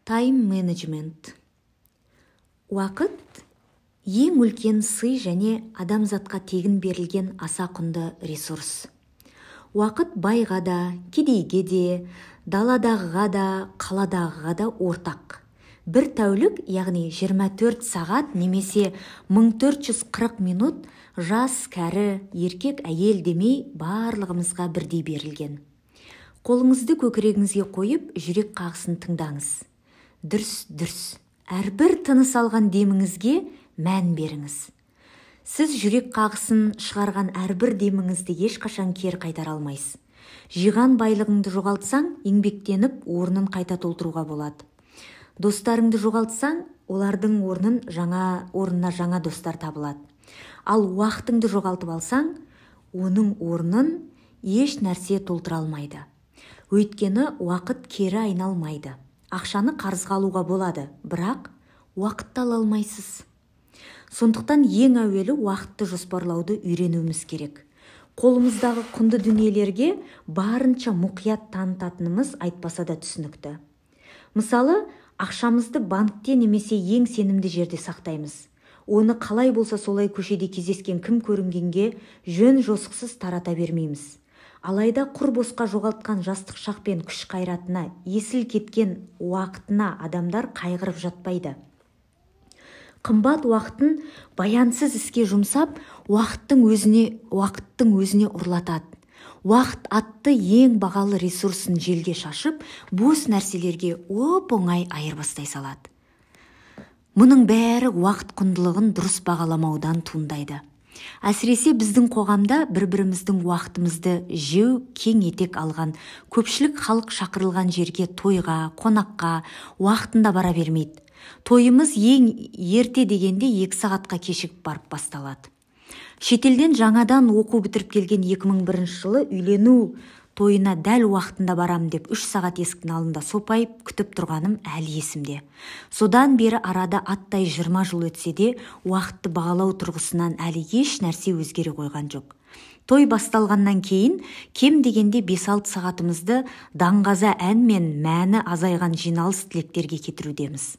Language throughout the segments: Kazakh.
Тайм-менеджмент. Уақыт ең үлкен сый және адамзатқа тегін берілген аса құнды ресурс. Уақыт байға да, кедейге де, даладағыға да, қаладағыға да ортақ. Бір тәулік, яғни 24 сағат немесе 1440 минут жас, кәрі, еркек, әйел демей барлығымызға бірдей берілген. Қолыңызды көкірегіңізге қойып, жүрек қағысын тыңдаңыз. Дүрс, дүрс. Әрбір тыныс алған деміңізге мән беріңіз. Сіз жүрек қағысын шығарған әрбір деміңізді ешқашан кері қайтара алмайсыз. Жиған байлығыңды жоғалтсаң, еңбектеніп орнын қайта толтыруға болады. Достарыңды жоғалтсаң, олардың орнына жаңа достар табылады. Ал уақытыңды жоғалтып алсаң, оның орнын еш нәрсе толтыра алмайды. Өйткені уақыт кері айналмайды. Ақшаны қарызға алуға болады, бірақ уақытты ала алмайсыз. Сондықтан ең әуелі уақытты жоспарлауды үйренуіміз керек. Қолымыздағы құнды дүниелерге барынша мұқият танытатынымыз айтпаса да түсінікті. Мысалы, ақшамызды банкте немесе ең сенімді жерде сақтаймыз. Оны қалай болса солай көшеде кездескен кім көрінгенге жөн жосықсыз тарата бермейміз. Алайда құр босқа жоғалтқан жастық шақ пен күш қайратына, есіл кеткен уақытына адамдар қайғырып жатпайды. Қымбат уақытын баянсыз іске жұмсап, уақыттың өзіне ұрлатады. Уақыт атты ең бағалы ресурсын желге шашып, бос нәрселерге оп-оңай айырбастай салады. Мұның бәрі уақыт құндылығын дұрыс бағаламаудан туындайды. Әсіресе біздің қоғамда бір-біріміздің уақытымызды жеу кең етек алған көпшілік халық шақырылған жерге тойға, қонаққа уақытында бара бермейді. Тойымыз ең ерте дегенде 2 сағатқа кешігіп барып басталады. Шетелден жаңадан оқу бітіріп келген 2001 жылы үйлену тойына дәл уақытында барам деп 3 сағат есіктің алдында сопайып күтіп тұрғаным әлі есімде. Содан бері арада аттай 20 жыл өтсе де, уақытты бағалау тұрғысынан әлі еш нәрсе өзгере қойған жоқ. Той басталғаннан кейін кем дегенде 5-6 сағатымызды даңғаза ән мен мәні азайған жиналыс тілектерге кетірудеміз.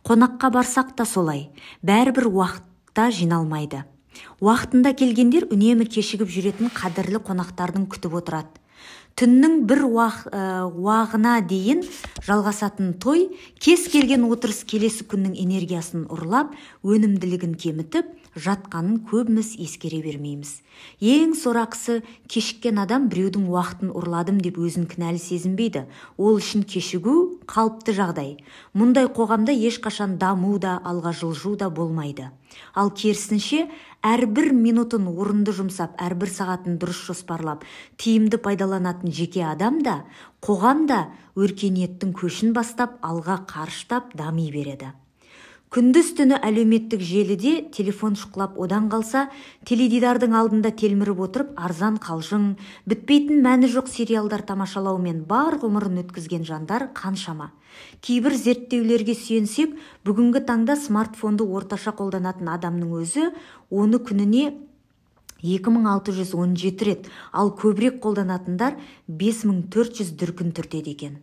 Қонаққа барсақ та солай, бәрібір уақытта жиналмайды. Уақытында келгендер үнемі кешігіп жүретін қадірлі қонақтардың күтіп отырады. Түннің бір уағына дейін жалғасатын той, кез келген отырыс келесі күннің энергиясын ұрлап, өнімділігін кемітіп, жатқанын көбіміз ескере бермейміз. Ең сорақысы, кешіккен адам біреудің уақытын ұрладым деп өзін кінәлі сезінбейді. Ол үшін кешігу қалыпты жағдай. Мұндай қоғамда ешқашан даму да, алға жылжу да болмайды. Ал керісінше, әрбір минутын орынды жұмсап, әрбір сағатын дұрыс жоспарлап, тиімді пайдаланатын жеке адам да, қоғам да өркениеттің көшін бастап, алға қарыштап дами береді. Күндіз түні әлеуметтік желіде телефон шұқылап одан қалса, теледидардың алдында телміріп отырып, арзан қалжың, бітпейтін мәні жоқ сериалдар тамашалаумен бар ғұмырын өткізген жандар қаншама. Кейбір зерттеулерге сүйенсек, бүгінгі таңда смартфонды орташа қолданатын адамның өзі оны күніне 2617 рет, ал көбірек қолданатындар 5400 дүркін түртеді екен.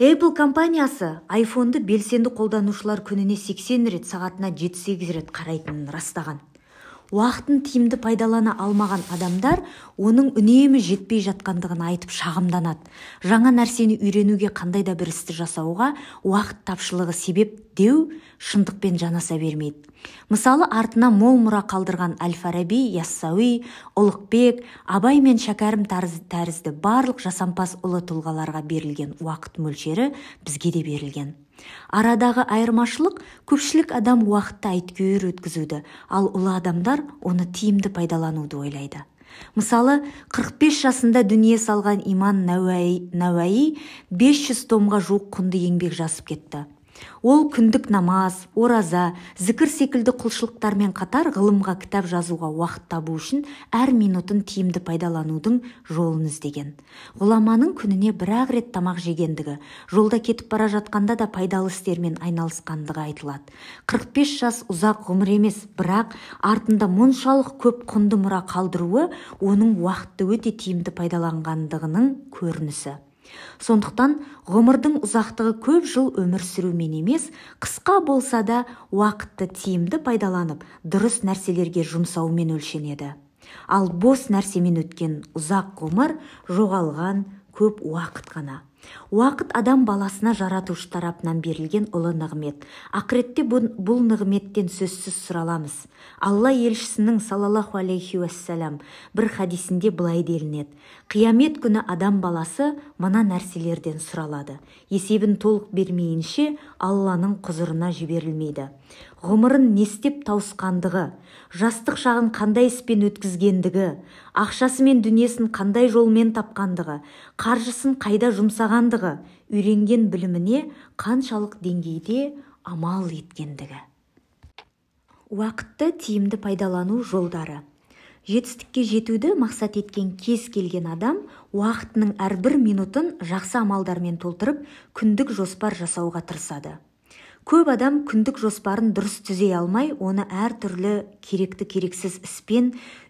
Apple компаниясы iPhone'ды белсенді қолданушылар күніне 80 рет, сағатына 7-8 рет қарайтынын растаған. Уақытын тиімді пайдалана алмаған адамдар оның үнемі жетпей жатқандығын айтып шағымданады. Жаңа нәрсені үйренуге, қандай да бір істі жасауға уақыт тапшылығы себеп деу шындықпен жанаса бермейді. Мысалы, артына мол мұра қалдырған Әл-Фараби, Яссауи, Ұлықбек, Абай мен Шәкәрім тәрізді барлық жасампаз ұлы тұлғаларға берілген уақыт мөлшері бізге де берілген. Арадағы айырмашылық, көпшілік адам уақытты әйткөйір өткізуді, ал ұлы адамдар оны тиімді пайдалануды ойлайды. Мысалы, 45 жасында дүние салған Иман Науаи 500 томға жуық құнды еңбек жазып кетті. Ол күндік намаз, ораза, зікір секілді құлшылықтармен қатар ғылымға кітап жазуға уақыт табу үшін әр минутын тиімді пайдаланудың жолын іздеген. Ғұламаның күніне бір-ақ рет тамақ жегендігі, жолда кетіп бара жатқанда да пайдалы істермен айналысқандығы айтылады. 45 жас ұзақ ғұмыр емес, бірақ артында мұншалық көп құнды мұра қалдыруы оның уақытты өте тиімді пайдаланғандығының көрінісі. Сондықтан ғұмырдың ұзақтығы көп жыл өмір сүрумен емес, қысқа болса да уақытты тиімді пайдаланып, дұрыс нәрселерге жұмсаумен өлшенеді. Ал бос нәрсемен өткен ұзақ ғұмыр жоғалған көп уақыт қана. Уақыт адам баласына жаратушы тарапынан берілген ұлы нығмет. Ақыретте бұл нығметтен сөзсіз сұраламыз. Алла елшісінің саллаллаху алейхи уассалам бір хадисінде былай делінеді: қиямет күні адам баласы мына нәрселерден сұралады. Есебін толық бермейінше Алланың құзырына жіберілмейді. Ғұмырын не істеп тауысқандығы, жастық шағын қандай іспен өткізгендігі, ақшасы мен дүниесін қандай жолмен тапқандығы, қаржысын қайда жұмсағандығы, үйренген біліміне қаншалық деңгейде амал еткендігі. Уақытты тиімді пайдалану жолдары. Жетістікке жетуді мақсат еткен кез келген адам уақытының әрбір минутын жақсы амалдармен толтырып, күндік жоспар жасауға тырысады. Көп адам күндік жоспарын дұрыс түзей алмай, оны әртүрлі керекті-керексіз іспен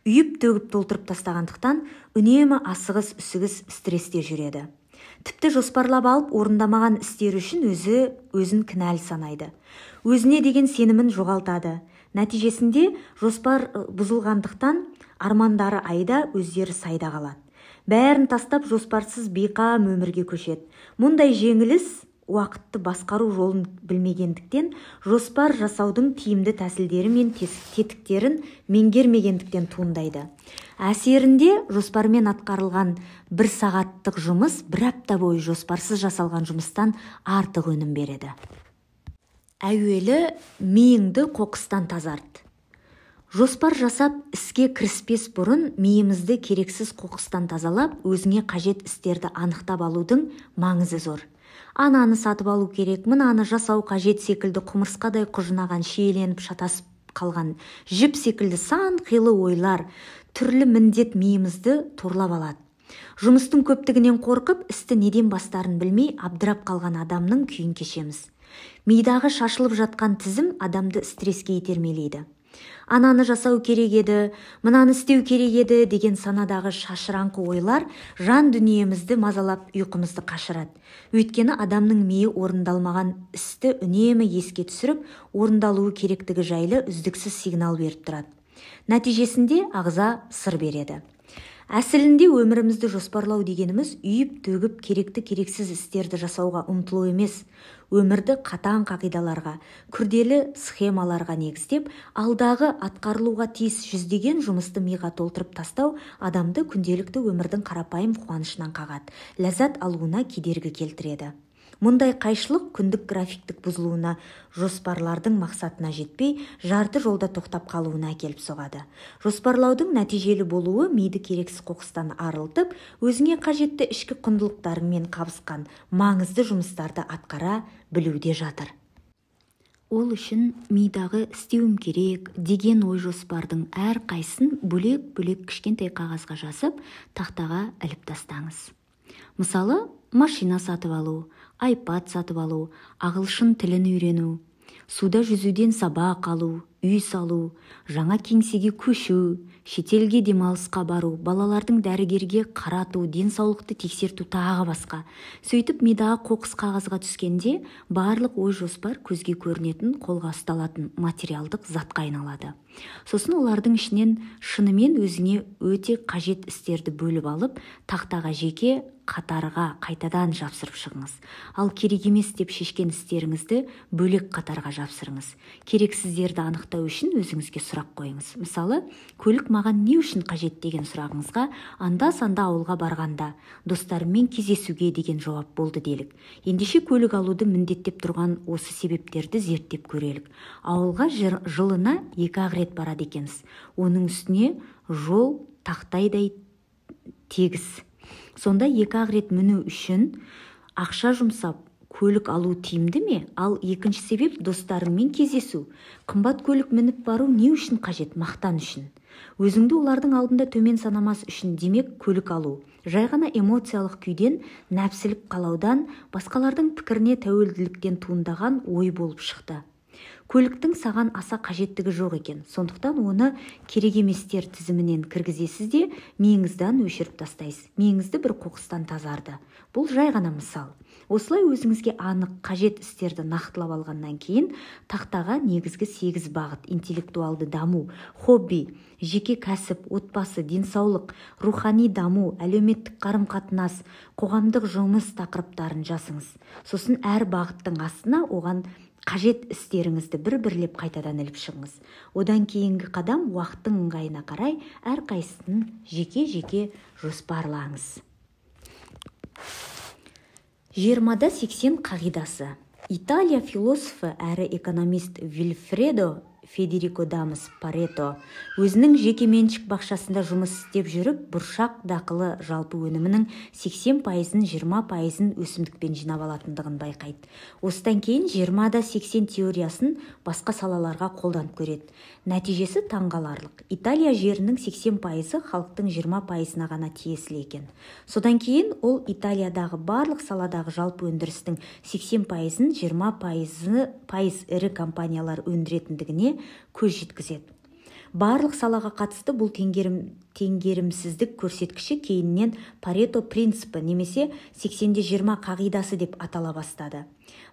үйіп-төгіп толтырып тастағандықтан үнемі асығыс-үсігіс стрессте жүреді. Тіпті жоспарлап алып орындамаған істері үшін өзі өзін кінәлі санайды. Өзіне деген сенімін жоғалтады. Нәтижесінде жоспар бұзылғандықтан армандары айда, өздері сайда қалады. Бәрін тастап жоспарсыз бейқам өмірге көшеді. Мұндай жеңіліс уақытты басқару жолын білмегендіктен, жоспар жасаудың тиімді тәсілдері мен тетіктерін меңгермегендіктен туындайды. Әсерінде жоспармен атқарылған бір сағаттық жұмыс бір апта бойы жоспарсыз жасалған жұмыстан артық өнім береді. Әуелі миыңды қоқыстан тазарт. Жоспар жасап, іске кіріспес бұрын миымызды керексіз қоқыстан тазалап, өзіңе қажет істерді анықтап алудың маңызы зор. Ананы сатып алу керек, мынаны жасау қажет секілді құмырсқадай құжынаған, шиеленіп шатасып қалған жіп секілді сан қилы ойлар, түрлі міндет миымызды торлап алады. Жұмыстың көптігінен қорқып, істі неден бастарын білмей абдырап қалған адамның күйін кешеміз. Мидағы шашылып жатқан тізім адамды стресске итермелейді. Ананы жасау керек еді, мынаны істеу керек еді деген санадағы шашыраңқы ойлар жан дүниемізді мазалап, ұйқымызды қашырады. Өйткені адамның миы орындалмаған істі үнемі еске түсіріп, орындалуы керектігі жайлы үздіксіз сигнал беріп тұрады. Нәтижесінде ағза сыр береді. Әсілінде өмірімізді жоспарлау дегеніміз үйіп-төгіп керекті керексіз істерді жасауға ұмтылу емес, өмірді қатаң қағидаларға, күрделі схемаларға негіздеп, алдағы атқарылуға тиіс жүздеген жұмысты миға толтырып тастау адамды күнделікті өмірдің қарапайым қуанышынан қағады, ләззат алуына кедергі келтіреді. Мұндай қайшылық күндік графиктік бұзылуына, жоспарлардың мақсатына жетпей, жарты жолда тоқтап қалуына әкеліп соғады. Жоспарлаудың нәтижелі болуы миды керексіз қоқыстан арылтып, өзіңе қажетті ішкі құндылықтарыңмен қабысқан маңызды жұмыстарды атқара білуде жатыр. Ол үшін мидағы істеуім керек деген ой жоспардың әр қайсын бөлек-бөлек кішкентай қағазға жазып, тақтаға іліп тастаңыз. Мысалы, машина сатып алу, iPad сатып алу, ағылшын тілін үйрену, суда жүзуден сабақ алу, үй салу, жаңа кеңсеге көшу, шетелге демалысқа бару, балалардың дәрігерге қарату, денсаулықты тексерту тағы басқа. Сөйтіп мидағы қоқыс қағазға түскенде барлық ой жоспар көзге көрінетін, қолға ұсталатын материалдық затқа айналады. Сосын олардың ішінен шынымен өзіңе өте қажет істерді бөліп алып, тақтаға жеке қатарға қайтадан жапсырып шығыңыз. Ал керек емес деп шешкен істеріңізді бөлек қатарға жапсырыңыз. Керексіздерді анықтау үшін өзіңізге сұрақ қойыңыз. Мысалы, көлік маған не үшін қажет деген сұрағыңызға анда-санда ауылға барғанда достарыммен кездесуге деген жауап болды делік. Ендеше көлік алуды міндеттеп тұрған осы себептерді зерттеп көрелік. Ауылға жылына 2-ақ рет барады екенсіз. Оның үстіне жол тақтайдай тегіс. Сонда 2-ақ рет міну үшін ақша жұмсап, көлік алу тиімді ме? Ал екінші себеп достарыңмен кездесу. Қымбат көлік мініп бару не үшін қажет? Мақтан үшін. Өзіңді олардың алдында төмен санамас үшін, демек көлік алу. Жай ғана эмоциялық күйден, нәпсілік қалаудан, басқалардың пікіріне тәуелділіктен туындаған ой болып шықты. Көліктің саған аса қажеттігі жоқ екен, сондықтан оны керек еместер тізімінен кіргізесіз де, миыңыздан өшіріп тастайсыз. Миыңызды бір қоқыстан тазарды. Бұл жай ғана мысал. Осылай өзіңізге анық қажет істерді нақтылап алғаннан кейін тақтаға негізгі 8 бағыт: интеллектуалды даму, хобби, жеке кәсіп, отбасы, денсаулық, рухани даму, әлеуметтік қарым-қатынас, қоғамдық жұмыс тақырыптарын жазыңыз. Сосын әр бағыттың астына оған қажет істеріңізді бір-бірлеп қайтадан іліп шығыңыз. Одан кейінгі қадам уақыттың ыңғайына қарай әрқайсысын жеке-жеке жоспарлаңыз. 20-80 қағидасы. Италия философы әрі экономист Вильфредо Федерико Дамас Парето өзінің жекеменшік бақшасында жұмыс істеп жүріп, бұршақ дақылы жалпы өнімінің 80%-ын 20%-ын өсімдікпен жинап алатындығын байқайды. Осыдан кейін 20-80 теориясын басқа салаларға қолданып көреді. Нәтижесі таңғаларлық. Италия жерінің 80%-ы халықтың 20%-ына ғана тиесілі екен. Содан кейін ол Италиядағы барлық саладағы жалпы өндірістің 80%-ын 20% ірі компаниялар өндіретіндігіне көз жеткізеді. Барлық салаға қатысты бұл теңгерімсіздік көрсеткіші кейіннен Парето принципі немесе 80-20 қағидасы деп атала бастады.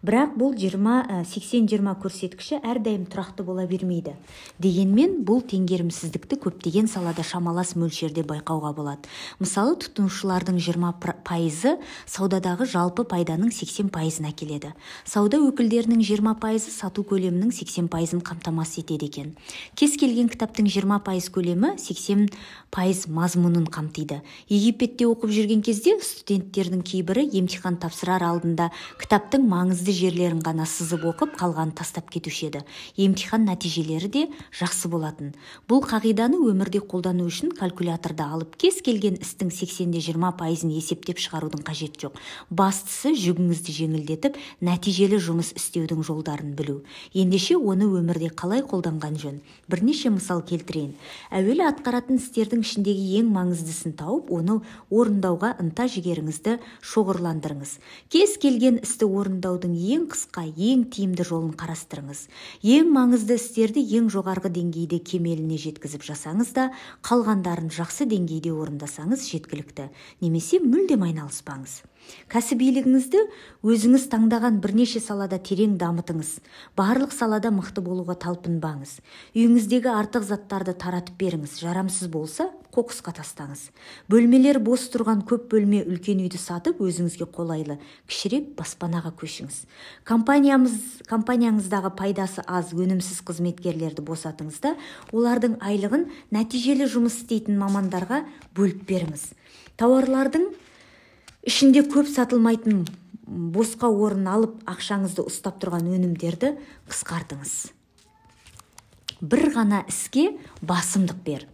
Бірақ бұл 80-20 көрсеткіші әрдайым тұрақты бола бермейді. Дегенмен бұл теңгерімсіздікті көптеген салада шамалас мөлшерде байқауға болады. Мысалы, тұтынушылардың 20% саудадағы жалпы пайданың 80%-ын әкеледі. Сауда өкілдерінің 20% сату көлемінің 80%-ын қамтамасыз етеді екен. Кез келген кітаптың 20% көлемі 80% мазмұнын қамтиды. Египетте оқып жүрген кезде студенттердің кейбірі емтихан тапсырар алдында кітаптың маңызды жерлерін ғана сызып оқып, қалғанын тастап кетуші еді. Емтихан нәтижелері де жақсы болатын. Бұл қағиданы өмірде қолдану үшін калькуляторды алып, кез келген істің 80-20%-ын есептеп шығарудың қажеті жоқ. Бастысы жүгіңізді жеңілдетіп, нәтижелі жұмыс істеудің жолдарын білу. Ендеше оны өмірде қалай қолданған жөн? Бірнеше мысал келтірейін. Әуелі атқаратын істердің ішіндегі ең маңыздысын тауып, оны орындауға ынта жігеріңізді шоғырландырыңыз. Кез келген істі орындаудың ең қысқа, ең тиімді жолын қарастырыңыз. Ең маңызды істерді ең жоғарғы деңгейде кемеліне жеткізіп жасаңыз да, қалғандарын жақсы деңгейде орындасаңыз жеткілікті, немесе мүлдем айналыспаңыз. Кәсібилігіңізді өзіңіз таңдаған бірнеше салада терең дамытыңыз. Барлық салада мықты болуға талпынбаңыз. Үйіңіздегі артық заттарды таратып беріңіз, жарамсыз болса, қоқысқа тастаңыз. Бөлмелер бос тұрған көп бөлме үлкен үйді сатып, өзіңізге қолайлы кішірек баспанаға көшіңіз. Компанияңыздағы пайдасы аз өнімсіз қызметкерлерді босатыңыз да, олардың айлығын нәтижелі жұмыс істейтін мамандарға бөліп беріңіз. Тауарлардың ішінде көп сатылмайтын босқа орын алып, ақшаңызды ұстап тұрған өнімдерді қысқартыңыз. Бір ғана іске басымдық бер.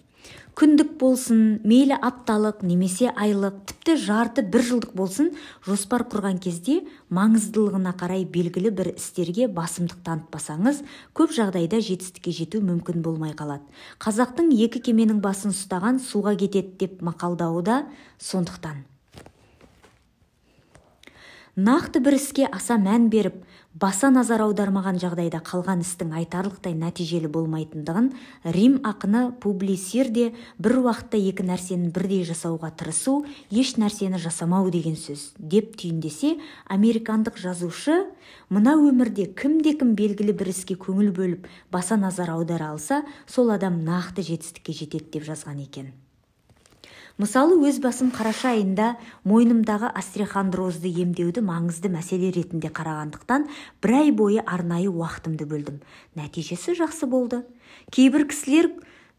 Күндік болсын, мейлі апталық немесе айлық, тіпті жарты бір жылдық болсын, жоспар құрған кезде маңыздылығына қарай белгілі бір істерге басымдық танытпасаңыз, көп жағдайда жетістікке жету мүмкін болмай қалады. Қазақтың екі кеменің басын ұстаған суға кетеді деп мақалдауы да сондықтан. Нақты бір іске аса мән беріп, баса назар аудармаған жағдайда қалған істің айтарлықтай нәтижелі болмайтындығын Рим ақыны Публий Сир де бір уақытта екі нәрсені бірдей жасауға тырысу, еш нәрсені жасамау деген сөз деп түйіндесе, американдық жазушы мына өмірде кімде-кім белгілі бір іске көңіл бөліп, баса назар аудара алса, сол адам нақты жетістікке жетеді деп жазған екен. Мысалы, өз басым қараша айында мойнымдағы остеохондрозды емдеуді маңызды мәселе ретінде қарағандықтан бір ай бойы арнайы уақытымды бөлдім. Нәтижесі жақсы болды. Кейбір кісілер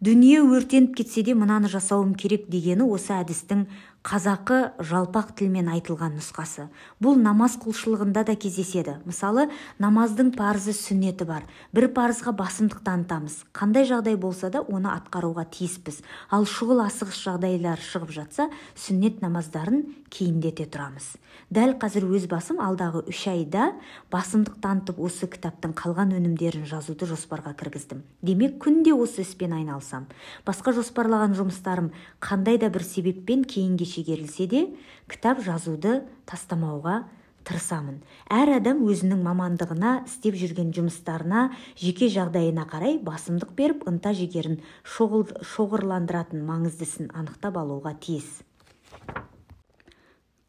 дүние өртеніп кетсе де мынаны жасауым керек дегені осы әдістің қазақы жалпақ тілмен айтылған нұсқасы. Бұл намаз құлшылығында да кездеседі. Мысалы, намаздың парызы сүннеті бар. Бір парызға басымдық танытамыз. Қандай жағдай болса да оны атқаруға тиіспіз. Ал шұғыл асығыс жағдайлар шығып жатса, сүннет намаздарын кейіндете тұрамыз. Дәл қазір өз басым алдағы 3 айда басымдық танытып осы кітаптың қалған өнімдерін жазуды жоспарға кіргіздім. Демек, күнде осы іспен айналысам. Басқа жоспарлаған жұмыстарым қандай да бір себеппен кейінге шегерілсе де, кітап жазуды тастамауға тырысамын. Әр адам өзінің мамандығына, істеп жүрген жұмыстарына, жеке жағдайына қарай басымдық беріп, ынта жігерін шоғырландыратын маңызды ісін анықтап алуға тиіс.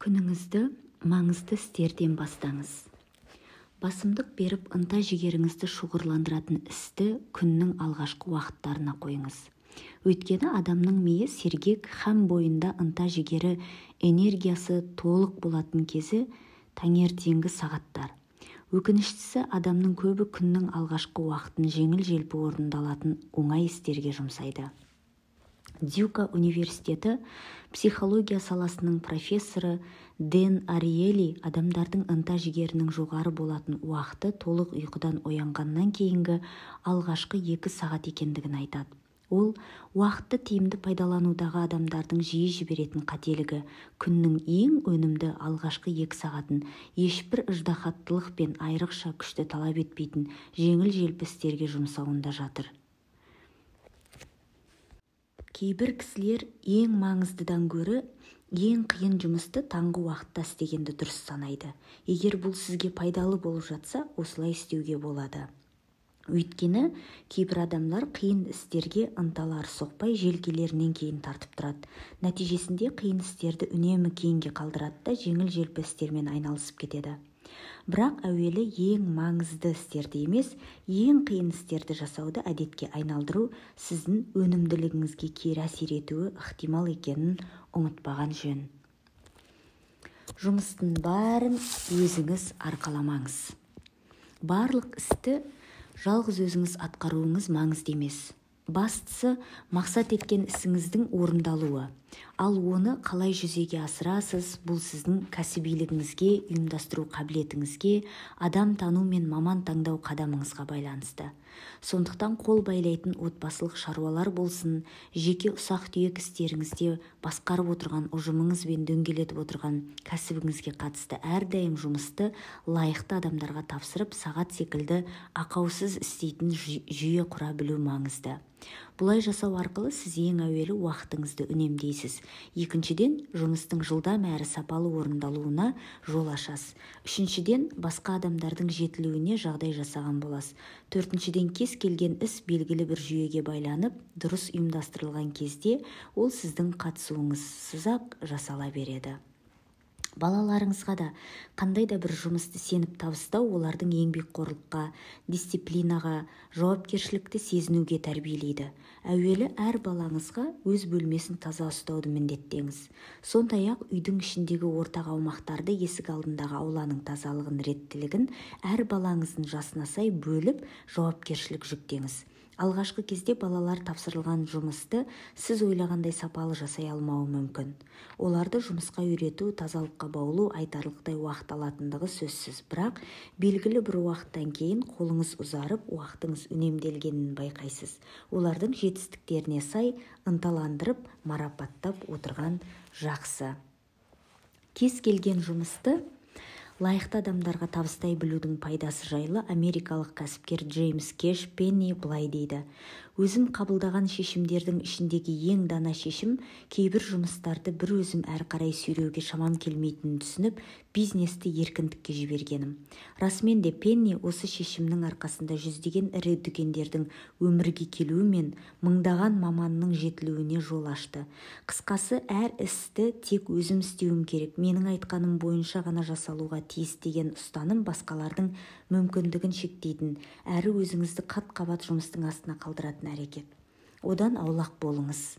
Күніңізді маңызды істерден бастаңыз. Басымдық беріп, ынта жігеріңізді шоғырландыратын істі күннің алғашқы уақыттарына қойыңыз. Өйткені адамның миы сергек һәм бойында ынта жігері, энергиясы толық болатын кезі таңертеңгі сағаттар. Өкініштісі, адамның көбі күннің алғашқы уақытын жеңіл-желпі орындалатын оңай істерге жұмсайды. Дюка университеті психология саласының профессоры Дэн Ариэли адамдардың ынта жігерінің жоғары болатын уақыты толық ұйқыдан оянғаннан кейінгі алғашқы 2 сағат екендігін айтады. Ол уақытты тиімді пайдаланудағы адамдардың жиі жіберетін қателігі күннің ең өнімді алғашқы 2 сағатын ешбір ыждаһаттылық пен айрықша күшті талап етпейтін жеңіл-желпі істерге жұмсауында жатыр. Кейбір кісілер ең маңыздыдан гөрі ең қиын жұмысты таңғы уақытта істегенді дұрыс санайды. Егер бұл сізге пайдалы болып жатса, осылай істеуге болады. Өйткені кейбір адамдар қиын істерге ынталары соқпай желкелерінен кейін тартып тұрады. Нәтижесінде қиын істерді үнемі кейінге қалдырады да жеңіл-желпі істермен айналысып кетеді. Бірақ әуелі ең маңызды істерді емес, ең қиын істерді жасауды әдетке айналдыру сіздің өнімділігіңізге кері әсер етуі ықтимал екенін ұмытпаған жөн. Жұмыстың бәрін өзіңіз арқаламаңыз. Барлық істі жалғыз өзіңіз атқаруыңыз маңызды емес. Бастысы мақсат еткен ісіңіздің орындалуы. Ал оны қалай жүзеге асырасыз, бұл сіздің кәсібилігіңізге, ұйымдастыру қабілетіңізге, адам тану мен маман таңдау қадамыңызға байланысты. Сондықтан қол байлайтын отбасылық шаруалар болсын, жеке ұсақ-түйек істеріңізде басқарып отырған ұжымыңыз бен дөңгелетіп отырған кәсібіңізге қатысты әрдайым жұмысты лайықты адамдарға тапсырып, сағат секілді ақаусыз істейтін жүйе құра білу маңызды. Бұлай жасау арқылы сіз ең әуелі уақытыңызды үнемдейсіз. Екіншіден, жұмыстың жылдам әрі сапалы орындалуына жол ашасыз. Үшіншіден, басқа адамдардың жетілуіне жағдай жасаған боласыз. Төртіншіден, кез келген іс белгілі бір жүйеге байланып, дұрыс ұйымдастырылған кезде ол сіздің қатысуыңызсыз-ақ жасала береді. Балаларыңызға да қандай да бір жұмысты сеніп табыстау олардың еңбекқорлыққа, дисциплинаға, жауапкершілікті сезінуге тәрбиелейді. Әуелі әр балаңызға өз бөлмесін таза ұстауды міндеттеңіз. Сондай-ақ үйдің ішіндегі ортақ аумақтарды, есік алдындағы ауланың тазалығын, реттілігін әр балаңыздың жасына сай бөліп, жауапкершілік жүктеңіз. Алғашқы кезде балалар тапсырылған жұмысты сіз ойлағандай сапалы жасай алмауы мүмкін. Оларды жұмысқа үйрету, тазалыққа баулу айтарлықтай уақыт алатындығы сөзсіз. Бірақ белгілі бір уақыттан кейін қолыңыз ұзарып, уақытыңыз үнемделгенін байқайсыз. Олардың жетістіктеріне сай ынталандырып, марапаттап отырған жақсы. Кез келген жұмысты лайықты адамдарға табыстай білудің пайдасы жайлы америкалық кәсіпкер Джеймс Кеш Пенни былай дейді. Өзім қабылдаған шешімдердің ішіндегі ең дана шешім кейбір жұмыстарды бір өзім әрі қарай сүйреуге шамам келмейтінін түсініп, бизнесті еркіндікке жібергенім. Расымен де Пенни осы шешімнің арқасында жүздеген ірі дүкендердің өмірге келуі мен мыңдаған маманның жетілуіне жол ашты. Қысқасы, әр істі тек өзім істеуім керек, менің айтқаным бойынша ғана жасалуға тиіс деген ұстаным басқалардың мүмкіндігін шектейтін, әрі өзіңізді қат-қабат жұмыстың астына қалдыратын әрекет. Одан аулақ болыңыз.